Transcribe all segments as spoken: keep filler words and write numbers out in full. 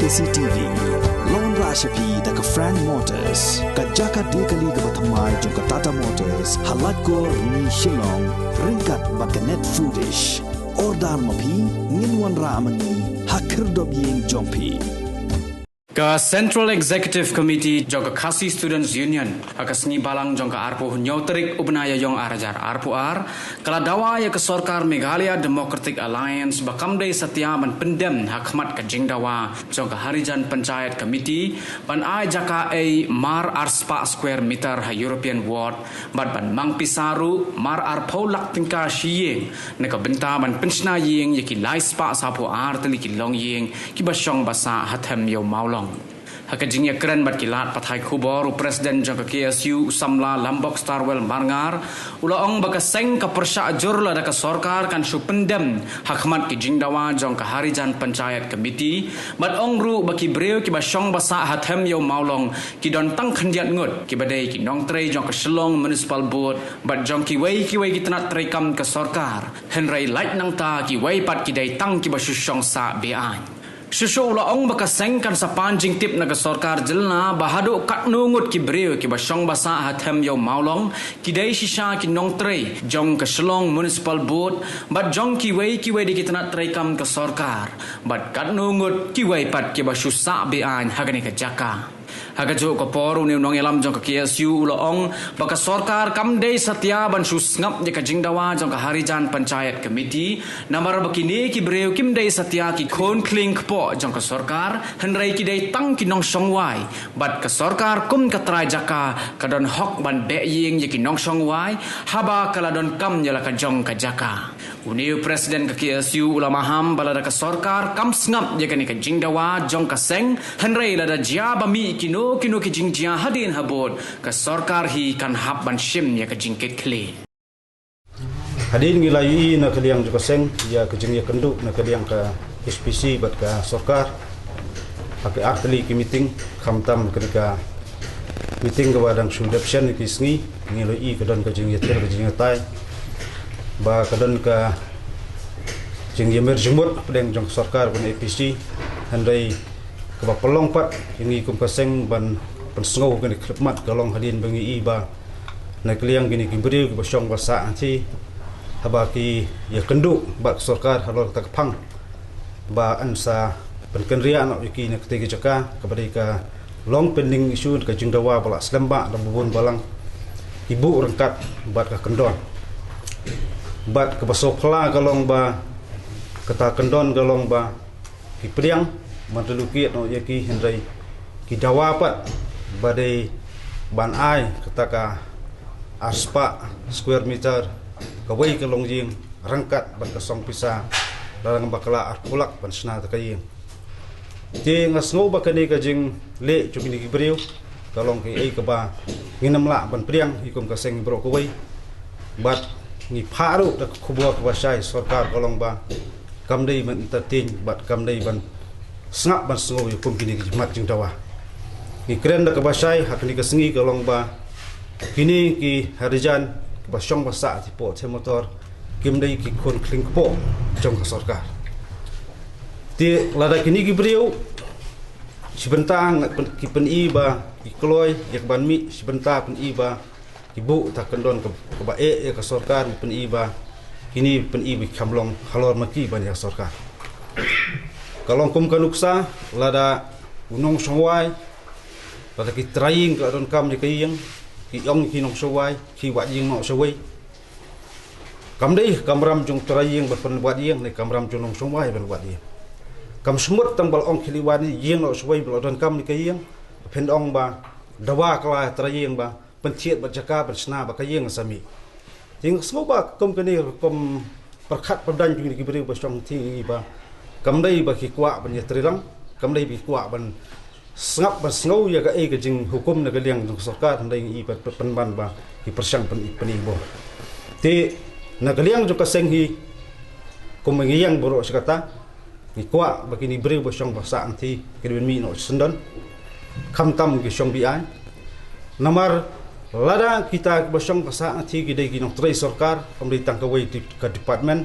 C T V. Long ra sha phi da ka Frank Motors, ka jaka die kali kaba thymmai jong ka Tata Motors, ha Laitkor, Rni, Shillong, ryngkat bad ka Net Foodish. Order ma phi, ngin wanrah ma ngi ha khyrdop ïing jong phi. Ka Central Executive Committee jong ka Khasi Students Union ha ka sngi Balang jong ka arphew hynñiew tarik u bnai Ïaiong ar hajar arphew ar, ka la dawa ïa ka sorkar Meghalaya Democratic Alliance ba kam dei satia ban pyndem ha khmat ka jingdawa jong ka Harijan Panchayat Committee ban ai jaka ei mar arspah square meter ha European Ward, bad ban mang pisa ruh mar arphew lak tyngka shi ïing na ka bynta ban pynshna ïing ïa ki lai spah saphew ar tylli ki longïing kiba shong ba sah ha Them Ïew Mawlong. Ha ka jingïakren bad ki lad pathai khubor, u President jong ka K S U, u samla Lambok Starwell Marngar, u la ong ba ka seng ka pyrshah jur lada ka sorkar kan shu pyndem ha khmat ki jingdawa jong ka Harijan Panchayat Committee, bad ong ruh ba ki briew kiba shong ba sah ha Them Ïew Mawlong ki don tang khyndiat ngut, kiba dei ki nongtrei jong ka Shillong Municipal Board bad jong kiwei kiwei ki tnat treikam ka sorkar, hynrei lait nangta kiwei pat ki dei tang kiba shu shong sah be-aiñ. Shuh shuh u la ong ba ka seng kan sa pan jingtip na ka sorkar jylla ba haduh katno ngut ki briew kiba shong ba sah ha Them Ïew Mawlong ki dei shisha ki nongtrei jong ka Shillong Municipal Board bad jong kiwei kiwei de ki tnat treikam ka sorkar, bad katno ngut kiwei pat kiba shu sah be-aiñ ha kane ka jaka. Ha kajuh ka por, une u nongïalam jong ka K S U u la ong ba ka sorkar kam dei satia ban shu sngap ïa ka jingdawa jong ka Harijan Panchayat Committee, namar ba kine ki briew kim dei satia ki khun khlieng kpoh jong ka sorkar, hynrei ki dei tang ki nongshong wai, bad ka sorkar kum ka trai jaka ka don hok ban beh ïing ïa ki nongshong wai haba ka la donkam ïa la ka jong ka jaka. Une u President ka K S U u la maham ba lada ka sorkar kam sngap ïa kane ka jingdawa jong ka seng, hynrei lada jia ba mih kino kino ki jingjia hadien habud, ka sorkar hi kan hap ban shim ïa ka jingkitkhlieh. Hadien ngi la ïohi na ka liang jong ka seng ïa ka jingïakynduh na ka liang ka H P C bad ka sorkar ha ki artylli ki meeting, khamtam kane ka meeting kaba dang shu dep shen ïa ki sngi, ngi la ïohi ka don ka jingïathir ka jingïatai, ba ka don ka jingïamir jingmut hapdeng jong ka sorkar bad A P C, hynrei kaba pynlong pat ïa ngi kum ka seng ban pynsngew kane ka khyllipmat ka long hadien ba ngi ïohi ba na ka liang kine ki briew kiba shong ba sah hangthie, haba ki ïakynduh bad ka sorkar halor kata ka phang ba yn sa pynkynriah noh ïa ki na katei ka jaka kaba dei ka long pending issue, ka jingdawa ba la slem bha da ba bun balang, ki buh ryngkat bad ka kyndon. Bad kaba sngewphylla ka long ba kata ka kyndon ka long ba ki pdiang ban relocate noh ïa ki, hynrei ki dawa pat ba dei ban ai kata ka arspah square meter kawei ka longïing ryngkat bad ka song pisa, la dang bakla arphew lak ban shna da ka ïing. Te nga sngew ba kane ka jingleh jong kine ki briew ka long kaei kaba ngim lah ban pdiang hi kum ka seng baroh kawei. Bad ngi phah ruh da ka khubor kaba shai sorkar ka long ba kam dei ban entertain bad kam dei ban sngap ban sngew ïa kum kine ki jimat jingdawa. Ngi kren da kaba shai ha kane ka sngi ka long ba kine ki harijan kiba shong ba sah hapoh Them Motor kim dei ki khun khlieng kpoh jong ka sorkar. Te lada kine ki briew shi bynta nga pyn-, ki pyni ba ki kloi ïa ka ban mih, shi bynta pyni ba ki buh ta kyndon ka, kaba eh ïa ka sorkar, pyni ba kine pyni ba ki kham long halor ma ki ban ïa ka sorkar. Ka long kum ka nuksa, lada u nongshong wai, lada ki trai ïing ka la donkam ïa ka ïing, ki ong ki nongshong wai ki wad ïing noh shawei. Kam dei kamram jong trai ïing ban pynwad ïing, ne kamram jong nongshong wai ban wad ïing. Kam shym mut tang ba la ong khie leit wad ïing noh shawei ba la donkam ïa ka ïing, phin ong ba dawa ka la trai ïing ba pynthied bad jaka ban shna ba ka ïing sa mih. Te nga sngew ba kum kane kum pyrkhat pyrdan jong ki briew ba shong hangthie ba kam dei ba ki kwah ban ïatreilang, kam dei ba ki kwah ban sngap ban sngew ïa kaei ka jinghukum na ka liang jong ka sorkar, hynrei ngi i ba pynban ba ki pyrshang pyn-, pyni bor. Te na ka liang jong ka seng hi kum ngi ïeng baroh shi katta, ngi kwah ba kine briew ba shong ba sah hangthie ki dei ban mih noh shisyndon, khamtam ki shong be-aiñ. Namar lada kita kiba shong ba sah hangthie ki dei ki nongtrei sorkar, kam dei tang kawei dep-, ka department,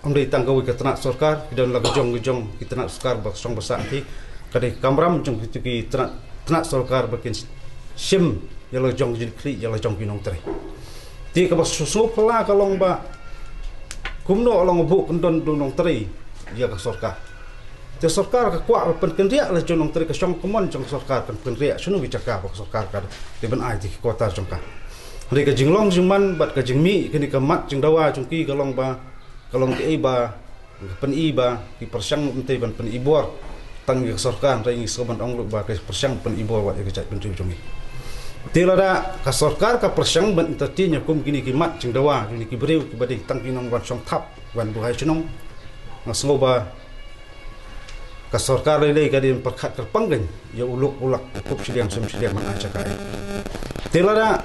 kam dei tang kawei ka tnat sorkar, ki don la ka jong ka jong ki tnat sorkar ba shong ba sah hangthie. Ka dei ka kamram jong ki, ki tnat, tnat sorkar ba kin shim ïa la jong ki jingkhlieh ïa la jong ki nongtrei. Te kaba sngewphylla ka long ba kumno long buh kyndon u nongtrei ïa ka sorkar. Te sorkar ka kwah ban pynkynriah la jong u nongtrei, ka shong ka mon jong ka sorkar kan pynkynriah shano ki jaka ba ka sorkar ka dei ban ai ïa ki quota jong ka. Hynrei ka jinglong jingman bad ka jingmih kane ka mat jingdawa jong ki ka long ba, ka long kaei ba nga pyni ba ki pyrshang mynta ban pyni bor tang ïa ka sorkar, hynrei ngi sngewbha ban ong ruh ba ki pyrshang pyni bor wat ïa ka jaitbynriew jong ngi. Te lada ka sorkar ka pyrshang ban entertain ïa kum kine ki mat jingdawa jong kine ki briew kiba dei tang ki nongwan shong thap, wan buhai shnong, nga sngew ba ka sorkar lei lei ka dei ban pyrkhat kyrpang kein ïa u lok u lak, u kup shiliang sem shiliang ban ai jaka. Te lada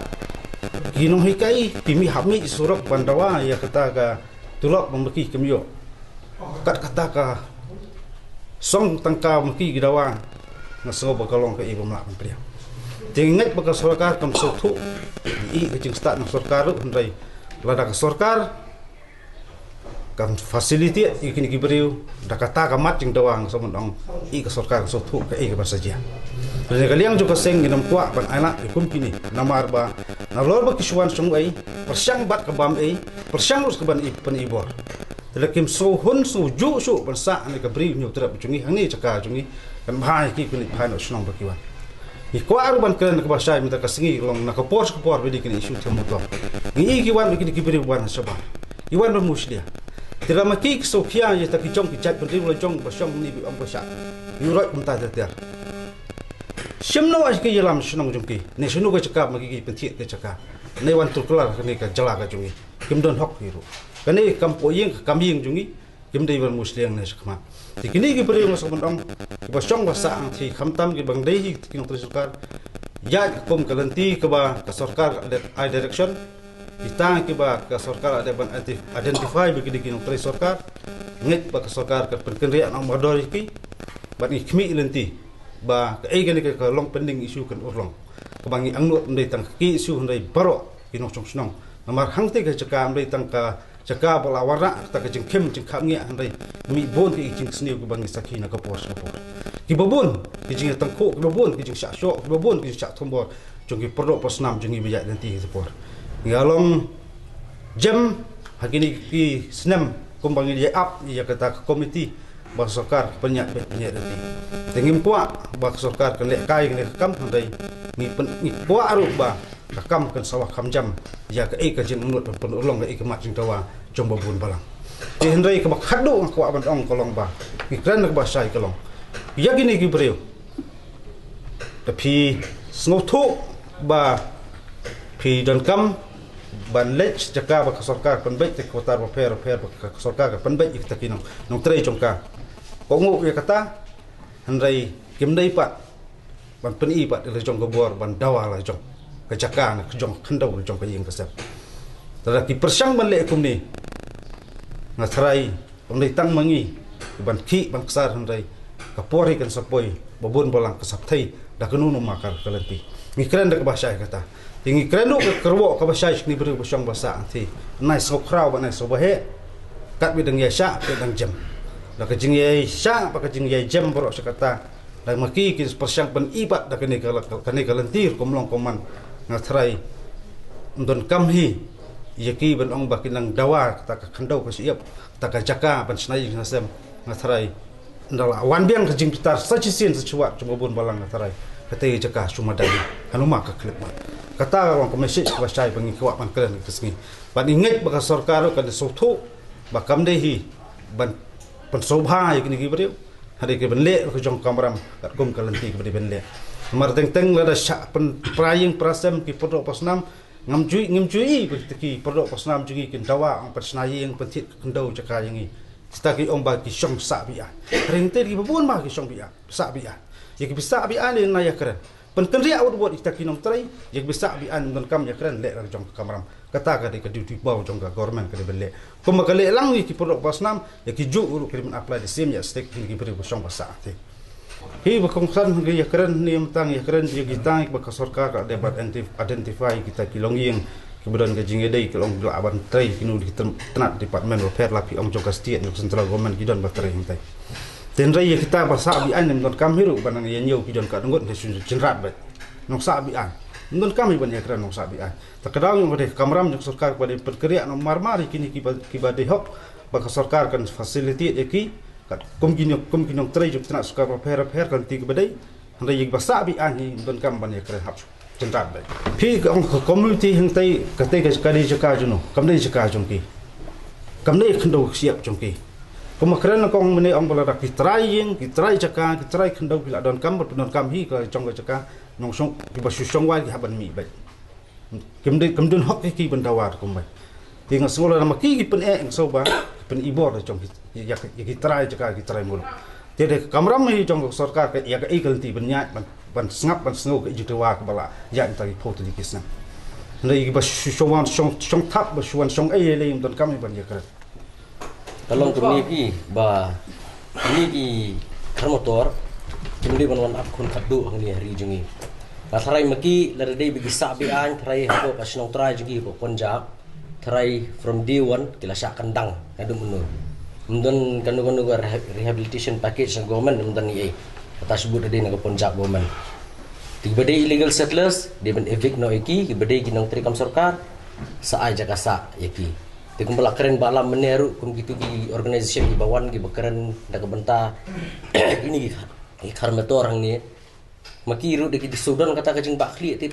ki nonghikai ki mih hap mih surok ban dawa ïa kata ka tulop ba ma ki kim ïoh, kat kata ka song tangka ba ma ki ki dawa, nga sngew ba ka long kaei ba ym lah ban pdiang. Te nga ngeit ba ka sorkar kam sngewthuh ïa ka jingstad na sorkar ruh, hynrei lada ka sorkar kan facilitate ïa kine ki briew da kata ka mat jingdawa, nga sngew ban ong ïa ka sorkar kan sngewthuh kaei kaban sa jia. Hynrei ka liang jong ka seng ngim kwah ban ai lad ïa kum kine, namar ba nalor ba ki shu wan shong ei, pyrshang bad ka bam ei, pyrshang ruh ka ban i pyni bor. Te la kim sngewhun sngewjuh shuh ban sah ne ka briew hynñiew trep jong ngi hangne jaka jong ngi, kan bha ïa ki, kine bha noh shnong ba ki wan. Ngi kwah ruh ban kren kaba shai mynta ka sngi, long na ka por sha ka por ba dei kine issue them motor. Ngi i ki wan ba kine ki briew wan shabar, ki wan ban mushlia. Te la ma ki ki sngewkhia ïa ta ki jong ki jaitbynriew la jong ba shong ne ba ym ba shah, ngi roi kumta ter ter. Shim noh ïa ki ïalam shnong jong ki, ne shano ka jaka ma ki ki pynthiah ka jaka, ne wan tuklar kane ka jylla ka jong ngi. Kim don hok ki ruh. Kane kam poh ïing ka kam ïing jong ngi, kim dei ban mushliang ne shakhmat. Te kine ki briew nga sngew ban ong kiba shong ba sah hangthie, khamtam kiba dei hi ki nongtrei sorkar, ïaid kum ka lynti kaba ka sorkar ka dei ai direction. Kita kiba ka sorkar ka dei ban identi-, identify ba ki dei ki nongtrei sorkar, ngeit ba ka sorkar ka pynkynriah noh mardor ïa ki. Bad ngi khmih lynti ba kaei kane ka, ka long pending issue kan urlong. Kaba ngi angnud ym dei tang ki issue hynrei baroh ki nongshong shnong. Namar hangtei ka jaka ym dei tang ka jaka ba la wanrah kata ka jingkhim jingkhapngiah, hynrei mih bun ki jingsniew kiba ngi sakhi na ka por sha ka por. Kiba bun ki jingtangkhuh, kiba bun ki jingshah shoh, kiba bun ki jingshah thombor jong ki pyrdoh pyrsnam jong ngi ba ïaid lynti ha ka por. Ngi la long jem ha kine ki snem kumba ngi ïa ap ïa kata ka komiti ba ka sorkar pynïaid beit pynïaid lynti. Te ngim kwah ba ka sorkar kan lehkai kane ka kam, hynrei ngi pyn-, ngi kwah ruh ba ka kam kan sa wan kham jam ïa kaei ka jingangnud ban pynurlong kaei ka mat jingdawa jong ba bun balang. Te hynrei kaba khatduh nga kwah ban ong ka long ba ngi kren kaba shai ka long ïa kine ki briew. Te phi sngewthuh ba phi donkam ban leit jaka ba ka sorkar pynbeit, te ka quota bapher bapher ba ka sorkar ka pynbeit ïa kita ki nong, nongtrei jong ka. Kohnguh ïa kata, hynrei kim dei pat ban pyni pat ïa la jong ka bor ban dawa la jong ka jaka ne ka jong ka khyndew la jong ka ïing ka sem. Te lada ki pyrshang ban leh kumne, nga tharai ym dei tang ma ngi ban khih ban ksar, hynrei ka por hi kan sa poi ba bun balang ka sa pynthei da kano kano ma ka lynti. Ngi kren da kaba shai kata. Te ngi kren ruh ka kyrwoh kaba shai sha kine ki briew ba shong ba sah hangthie. Nai sngewkhraw bad nai sngewbaheh katba dang ïaishah bad dang jem. Da ka jingïaishah bad ka jingïaijem baroh shi katta, da ma ki ki pyrshang pyni pat da kane ka, kane ka lynti rukom long kumno, nga tharai ym donkam hi ïa ki ban ong ba kin nang dawa kata ka khyndew ka shyiap, kata ka jaka ban shna ïing shna sem. Nga tharai ynda la wan biang ka jingbitar sa shisien sa shiwat jong ba bun balang, nga tharai kata ka jaka shu madan, haduh ma ka khyllipmat. Kata ka long ka message kaba shai ba ngi kwah ban kren ka sngi. Bad ngi ngeit ba ka sorkar ruh kan sngewthuh ba kam dei hi ban pynsngewbha ïa kine ki briew. Hynrei ki ban leh ka jong ka kamram katkum ka lynti kaba dei ban leh. Namar teng teng lada shah pynpra ïing pra sem ki pyrdoh pyrsnam, ngam ju, ngim ju i ba kita ki pyrdoh pyrsnam jong ngi kin dawa ong pynshna ïing, pynthied ka khyndew jaka ïa ngi. Kita ki ong ba ki shong sah biang. Hynrei te kiba bun ba ki shong biang, sah biang. Ïa kiba sah biang lei na ïakren. Pynkynriah wut wut ïa kita ki nongtrei, ïa kiba sah biang ym donkam ïakren, leh la ka jong ka kamram. Kata ka dei ka duty baw jong ka government ka dei ban leh. Kumba ka leh lang ïa ki pyrdoh pyrsnam, ïa ki juh ruh ka dei ban apply the same ïa stick ïa ki briew ba shong ba sah te. Hi ba kongsan ngi ïakren ne mynta ngi ïakren ïa kita kiba ka sorkar ka dei ban identi-, identify kita ki longïing kiba don ka jingïadei ka long ba lah ban trei, kino ki tnat department bapher, la phi ong jong ka state, jong ka central government, ki don ba trei hangtai. Te hynrei ïa kita ba sah be-aiñ ym donkam hi ruh ban nang ïa ñiew ki don ka dngut, hynrei shu jynrat beit. Nongsah be-aiñ. Ym donkam hi ban ïakren nongsah be-aiñ. Te ka daw ïong ka dei ka kamram jong ka sorkar ba dei pynkynriah noh marmar ïa kine kiba, kiba dei hok ba ka sorkar kan facilitate ïa ki. Kat kum ki nong, kum ki nongtrei jong ki tnat sorkar bapher bapher, ka lynti kaba dei. Hynrei ïa kiba sah be-aiñ hi ym donkam ban ïakren hap shu jynrat beit. Phi ka ong ka community hangtei, katei ka, ka dei jaka jong no, kam dei jaka jong ki. Kam dei khyndew ka shyiap jong ki. Kum ma kren kong mynne ong ba lada ki trai ïing, ki trai jaka, ki trai khyndew, ki la donkam, ba donkam hi ka jong ka jaka, nongshong, kiba shu shong wai ki hap ban mih beit. Kim dei, kim don hok ïa ki ban dawa kumbai. Te nga sngew lada ma ki ki pyneh, nga sngew ba ki pynibor da jong ki, ïa, ïa, ïa ki trai jaka, ki trai muluk. Te dei ka kamram hi jong ka sorkar ka, ïa kaei ka lynti ban ïaid, ban, ban sngap, ban sngew ka jingdawa kaba la ïaid mynta ki phew tylli ki snem. Hynrei kiba shu, shu wan shong, shong thap, ba shu wan shong ei ei lei ym donkam hi ban ïakren. Ka long kumne phi ba kine ki khar motor kim dei ban wan ap khun khatduh hangne ha ri jong ngi. Nga tharai ma ki lada dei ba ki sah be-aiñ, tharai hapoh ka shnong trai jong ki hapoh Punjab, tharai from day one ki la shah kyndang naduh mynno. Ym don kano kano ka reha-, rehabilitation package na government, ym don ei ei. Kata shu bud da dei na ka Punjab government. Te kiba dei illegal settlers dei ban evict noh ïa ki, kiba dei ki nongtrei kam sorkar sa ai jaka sah ïa ki. Te kumba la kren ba la mynne ruh kum kitu ki organisation kiba wan kiba kren da ka bynta kine ki, ki khar motor hangne. Ma ki ruh da ki shu don kata ka jingbakla khlieh te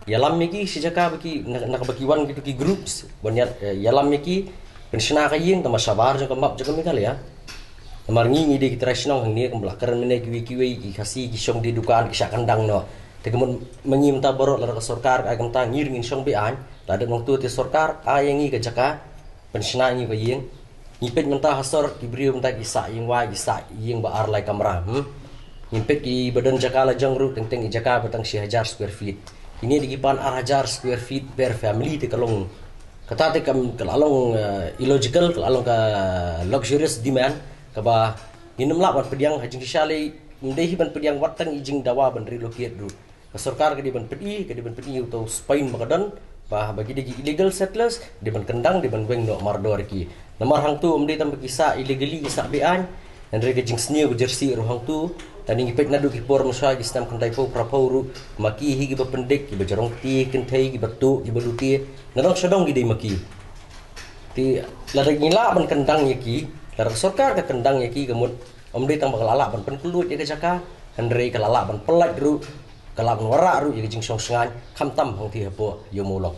ïalam ïa ki shi jaka ba ki na, na kaba ki wan kitu ki groups ban ïa, eh, ïalam ïa ki pynshna ka ïing tang ba shabar jong ka map jong ka Meghalaya. Namar ngi ngi dei ki trai shnong hangne kumba la kren mynne kiwei kiwei ki Khasi ki shong die dukan ki shah kyndang noh. Te ka mut ma ngi mynta baroh lada ka sorkar ka ai kumta ngi ruh ngin shong be-aiñ. Lada nangtu te sorkar ai ïa ngi ka jaka pynshna ïa ngi ka ïing. Ngi peit mynta ha sor ki briew mynta ki sah ïing wai, ki sah ïing ba ar lai kamra, hmm? Ngin peit kiba don jaka la jong ruh teng teng i jaka ba tang shi hajar square feet. Kine dei ki pan ar hajar square feet per family te ka long, kata te kam, ka la long, eh, illogical, ka la long ka luxurious demand kaba ngin ym lah ban pdiang ha jingshisha lei, ym dei hi ban pdiang wat tang i jingdawa ban relocate ruh. Ka sorkar ka dei ban pyni, ka dei ban pyni ïa uto u spine ba ka don, ba, ba ki dei ki illegal settlers, dei ban kyndang, dei ban weng noh mardor ïa ki. Namar hangto ym dei tang ba ki sah illegally, ki sah be-aiñ. Hynrei ka jingsniew ka jyrsieh ruh hangto. Tang ngi peit naduh ki por mynshuwa ki snem khyndai phew phra phew ruh, ma ki hi kiba pyndik, kiba jrong kti kynthei, kiba tuh, kiba lute. Nadong shadong ki dei ma ki. Te lada ngi lah ban kyndang ïa ki, lada ka sorkar ka kyndang ïa ki ka mut ym dei tang ba ka la lah ban pynkhlaiñ ïa ka jaka, hynrei ka la lah ban pyllait ruh, ka lah ban wanrah ruh ïa ka jingshong shngaiñ, khamtam hangtei hapoh Ïew Mawlong.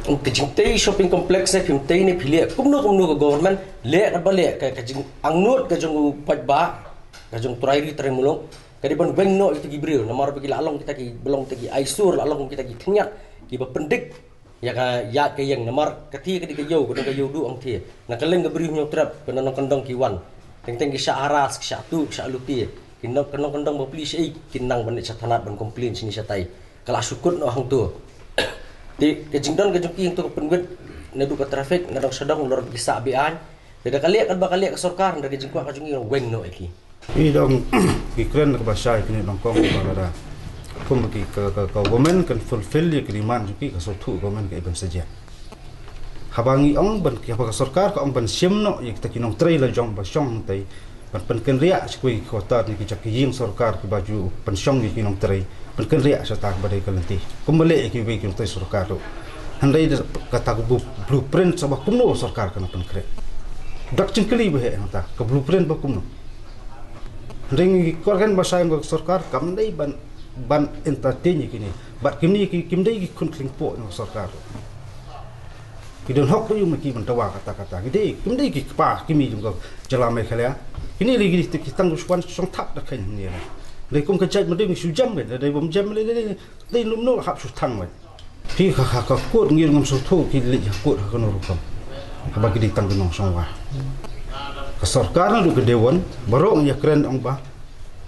Ka jingtei shopping complex ne phim tei ne phi leh kumno kumno ka government leh katba leh, ka, ka jingangnud ka jong u paidbah, ka jong u trai ri trai muluk, ka dei ban weng noh ïa kita ki briew, namar ba ki la long kita kiba long kita ki eyesore, la long kita ki khyndiat kiba pyndik ïa ka, ïa ka ïing, namar katei ka dei ka ïew, ka dei ka ïew duh hangtei. Na ka liang ka Bri Hynñiewtrep, ka nongkyndong ki wan. Teng teng ki shah harass, ki shah tuh, ki shah lute. Ki nong, ka nongkyndong bapli shaei kin nang ban leit sha thanat ban complain shane shatai. Ka la shu kut noh hangto. Te ka jingdon ka jong ki hangto ka pynwit naduh ka traffic, nadong shadong, halor ki sah be-aiñ. Te da ka leh katba ka leh ka sorkar, hynrei ka jingkwah ka jong ngi weng noh ïa ki. I dong ki kren kaba shai kine dong kong ba lada kum ki ka, ka, ka government kan fulfill ïa ki demand jong ki, ka sngewthuh government ka i ban sa jia. Haba ngi ong ban, haba ka sorkar ka ong ban shim noh ïa kita ki nongtrei la jong ba shong hangtei, ban pynkynriah sha kiwei ki quarter ne ki jaka ïing sorkar kiba ju pynshong ïa ki nongtrei, pynkynriah shata kaba dei ka lynti. Kumba leh ïa kiwei ki nongtrei sorkar ruh. Hynrei da kata ka blu-, blueprint sa ba kumno sorkar kan pynkhreh. Dak jingkylli ba heh hangta ka blueprint ba kumno. Hynrei ngi kwah kren ba shai ong ka sorkar kam dei ban, ban entertain ïa kine. Bad kine ki, kim dei ki khun khlingpoh jong ka sorkar. Ki don hok ruh ïa ma ki ban dawa kata kata. Ki dei, kim dei ki kpa ki mei jong ka jylla Meghalaya. Kine lei ki dei ki tang shu wan shong thap da kheiñ hangne. Dei kum ka jaitbynriew ngi shu jem, dei bym jem lei lei lei. Dei lum noh hap shu thang lei. Phi ka, ka, ka kut ngi ruh ngam sngewthuh ki leit ha kut ha kano rukom. Haba ki dei tang ki nongshong wai. Ka sorkar naduh ka dewon baroh ngi ïakren ong ba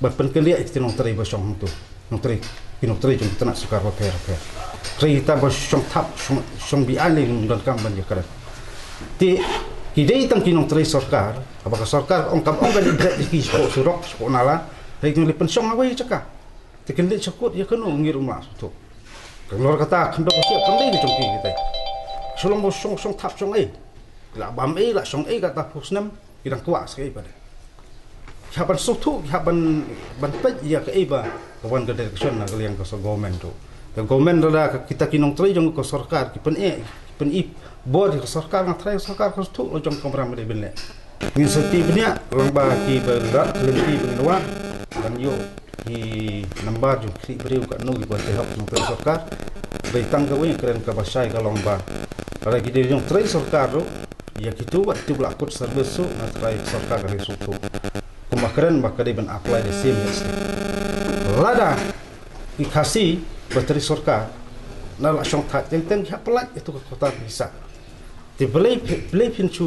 ban pynkynriah ïa ki nongtrei ba shong hangto. Nongtrei, ki nongtrei jong ki tnat sorkar bapher bapher. Trei kita ba shong thap, shong, shong be-aiñ lei, ym donkam ban ïakren. Te ki dei tang ki nongtrei sorkar, haba ka sorkar ong kam ong ban ïa bret ïa ki shapoh surok, shapoh nala. Hynrei kin leit pynshong ha wei jaka. Te kin leit sha kut ïa kano ngi ruh ym lah sngewthuh. Ka lor kata khyndew ka shyiap kam dei ka jong ki kita. Shu long ba shong, shong thap shong ei. Ki la bam ei, la shong ei kata phew snem, ki dang kwah sa ei pat. ki hap ban sngewthuh, ki hap ban, ban peit ïa kaei ba ka wan ka direction na ka liang ka government ruh. Ka government lada ka, kita ki nongtrei jong ka sorkar ki pyn-i, ki pyn-i bor ïa ka sorkar, nga tharai ka sorkar ka sngewthuh la jong ka kamram ba dei ban leh. Ngin sa tip bniah lyngba ki ba rat lynti ba ngin wan ban ïoh ki nambar jong ki briew katno ki ba hok jong ka sorkar. Ba tang kawei ka kren kaba shai ka long ba lada ki dei jong trei sorkar ruh, ïa kitu wat kitu ba la kut service ruh, nga tharai sorkar ka dei sngewthuh. Kumba kren ba ka dei ban apply the same message. Lada ki Khasi ba trei sorkar, na la shong thait teng teng ki hap pyllait ïa tu ka kota ki sah. Te balei, balei phin shu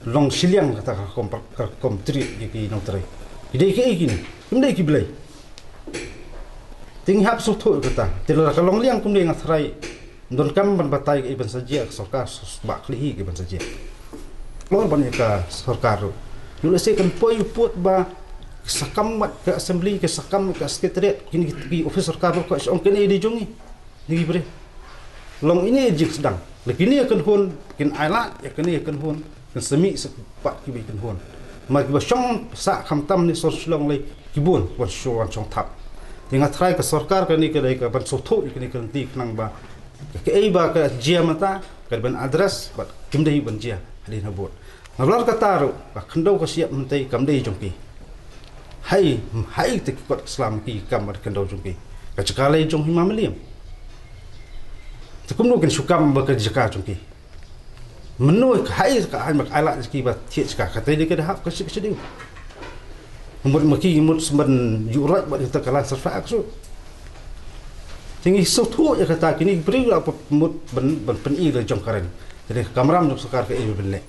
long shiliang kata ka rukom, ka rukom treat ïa ki nongtrei? Ki dei kiei kine? Kim dei ki blei. Te ngi hap sngewthuh ïa kata. Te lada ka long liang kumne, nga tharai ym donkam ban batai kaei ban sa jia ka sorkar, shu shu bah khlei hi kaei ban sa jia. Kloi ban ïa ka sorkar ruh. Ïoh lehse kan poi u pud ba ka sakam bad ka assembly, ka sakam bad ka secretariat, kine ki, ki office sorkar ruh ka shu ong kane dei jong ngi. Ngi briew. Long ine jingsdang. Lada kine kin hun, kin ailad ïa kane kin hun, kin sa mih sa pat kiba kin hun. Ma kiba shong sah khamtam ne sor Shillong lei ki bun, wan shong, wan shong thap. Te nga tharai ka sorkar kane ka dei ka ban sngewthuh ïa kane ka lynti khnang ba kaei ba ka jia mynta ka dei ban address bad kim dei ban jia hadien habud. Namar kata ruh, ka khyndew ka shyiap mynta kam dei jong ki. Hai, hai te ki kot ki sla, ki kam bad khyndew jong ki. Ka jaka lei jong Hima Mylliem. Te kumno kin shu kam bad ka jaka jong ki? Mynno ka hai ka hai mak ailad jong ki ba thied jaka, kata dei ka da hap ka shit ka shit. Mut ma ki mut symban ïuh roi bad kata ka la serfa ka shu. Te ngi sngewthuh ïa kata, kine ki briew la mut ban, ban pyni la jong ka reng. Te ka kamram jong sorkar kaei ban leh.